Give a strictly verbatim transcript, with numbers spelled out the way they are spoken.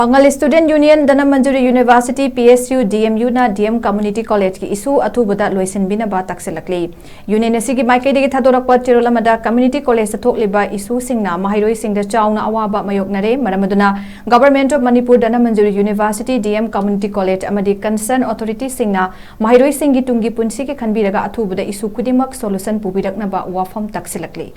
ꯄꯥꯉꯜ Student Union Dhanamanjuri University, P S U, D M U ꯅ D M Community College ꯀꯤ issue ꯑꯊꯨꯕꯗ ꯂꯣꯏꯁꯤꯟꯕꯤꯅꯕ ꯇꯛꯁꯤꯜꯂꯛꯂꯤ꯫ Union ꯑꯁꯤꯒꯤ ꯃꯥꯏꯀꯩꯗꯒꯤ ꯊꯥꯗꯣꯔꯛꯄ ꯆꯦꯔꯣꯜ ꯑꯃꯗ community college ꯇ ꯊꯣꯛꯂꯤꯕ issue ꯁꯤꯡꯅ ꯃꯍꯩꯔꯣꯏꯁꯤꯡꯗ ꯆꯥꯎꯅ ꯑꯋꯥꯕ ꯃꯥꯌꯣꯛꯅꯔꯦ꯫ ꯃꯔꯝ ꯑꯗꯨꯅ Government of Manipur Dhanamanjuri University, D M Community College ꯑꯃꯗꯤ concern authority ꯁꯤꯡꯅ ꯃꯍꯩꯔꯣꯏꯁꯤꯡꯒꯤ ꯇꯨꯡꯒꯤ ꯄꯨꯟꯁꯤꯒꯤ ꯈꯟꯕꯤꯔꯒ ꯑꯊꯨꯕꯗ issue ꯈꯨꯗꯤꯡꯃꯛ solution ꯄꯨꯕꯤꯔꯛꯅꯕ ꯋꯥꯐꯝ ꯇꯛꯁꯤꯜꯂꯛꯂꯤ꯫